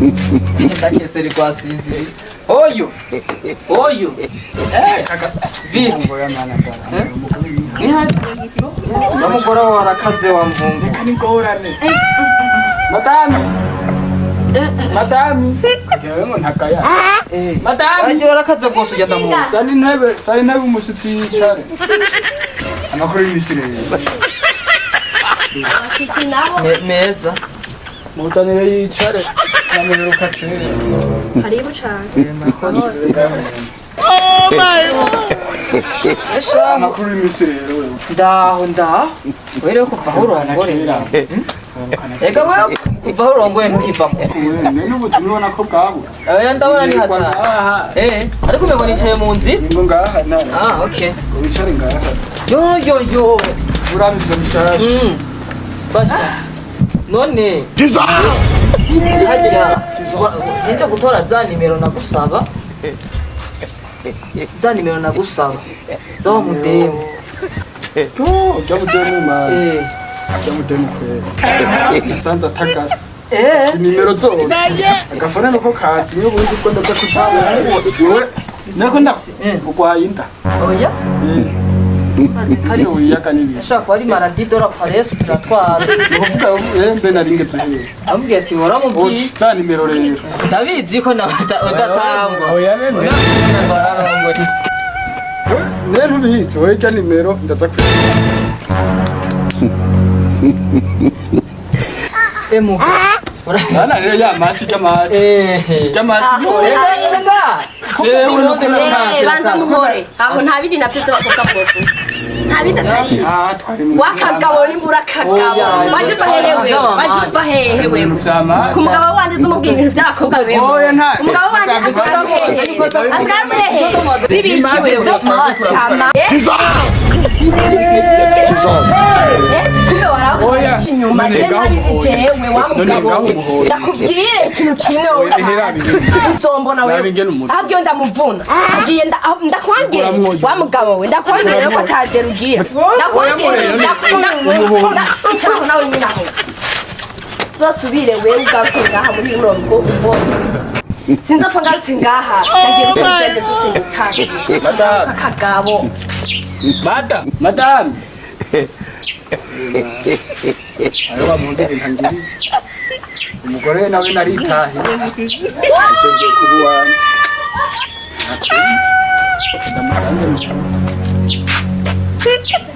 Ndakese rikwasinziriye. Oyo oyo, vipi? Ni namugora warakaze wa mvungu. Ni ngorane, madame, madame, yewe ngo ntagaya, madame. Wagiye warakaze rwose ujya ndamuzi. Zana intebe, zana intebe, umushyitsi yicare. Amakuru y'imisi rero? Abashitsi nabo? Meza. Muzanire yicare, namuheruka kera. Karibu cane. Esha. Amakuru y'imisi rero wewe? Ndaho, ndaho. Wewe kuva aho urongore. Ega wewe kuva aho urongoye ntukivamo. None n'ubu ubona ko bwabura? Oya, ndabona ni hatari. Aha. Ariko umengo nicaye mu nzira. Ningo ngaha na. Ah, okay. Wicare ngaha. Yo yo yo. Uramizo bishasha. Basha. None harya ninje gutora za nimero nagusaba. Za nimero nagusaba. Za wa mudemu. To, jya mudemu man. Jya mudemu kwera. Nasanze atagase. Si nimero zose. Agafone nuko kazi niyo ubundi ubwo ndaza kutabona. Wewe nako nda urwaye inda. Oya. Kari wiyaga n'ibintu. Ashaka kuba ari maladie de la paresse turatwara. Ni ukuvuga mbe nari ngeze hehe? Amubwiye ati waramubwiye. Za nimero rero. Ndabizi ko nawe udatangwa. Oya nene. Unakubwira ngo ararongora. Ne ntubizi wowe, jya nimero ndaza kwiga. Emu. Nana rero ya mashi ry'amashi. Ry'amashi. Aho. Rega rega. Jewe no kuri Banza muhore aho, nta bindi navyo vy'abakobwa mwovuga, nta bindi atari ivyo. Ah, twari mu Wakagabo nimbura akagabo, waje uva hehe wewe? Waje uva hehe wewe? vy'amashi. Ku mugabo wanje uzumubwira ibintu vy'abakobwa wewe? Oya, Umugabo wanje asigaye muhehe, asigaye muhehe zibiki wewe? Shama. Kumbe warakoze inyuma, je ntabizi jewe wa None mugabo. ngaho umuhora. Ndakubwire ikintu kimwe wowe Oya, ihera utazi. bibiri. Uzombona wewe. Nabi ngene umutwe. Ahubwo ndamuvuna ngiye ndakwangere Uramwoye. wa mugabo we, ndakwangere ko atagera ugira, ndakwangere icaraho nawe nyine aho uzosubire wewe ugaruke ngaha muri runo rugo ubone sinzopfa ngarutse ngaha, ndagiye gukora ivyanje vyose nitangire. Madame. Akagabo. Madame, madame. Ayo bamundi ibintu ngiri. Umugore nawe naritahe. Ngiye kuba uwanjye. Ndamusange mu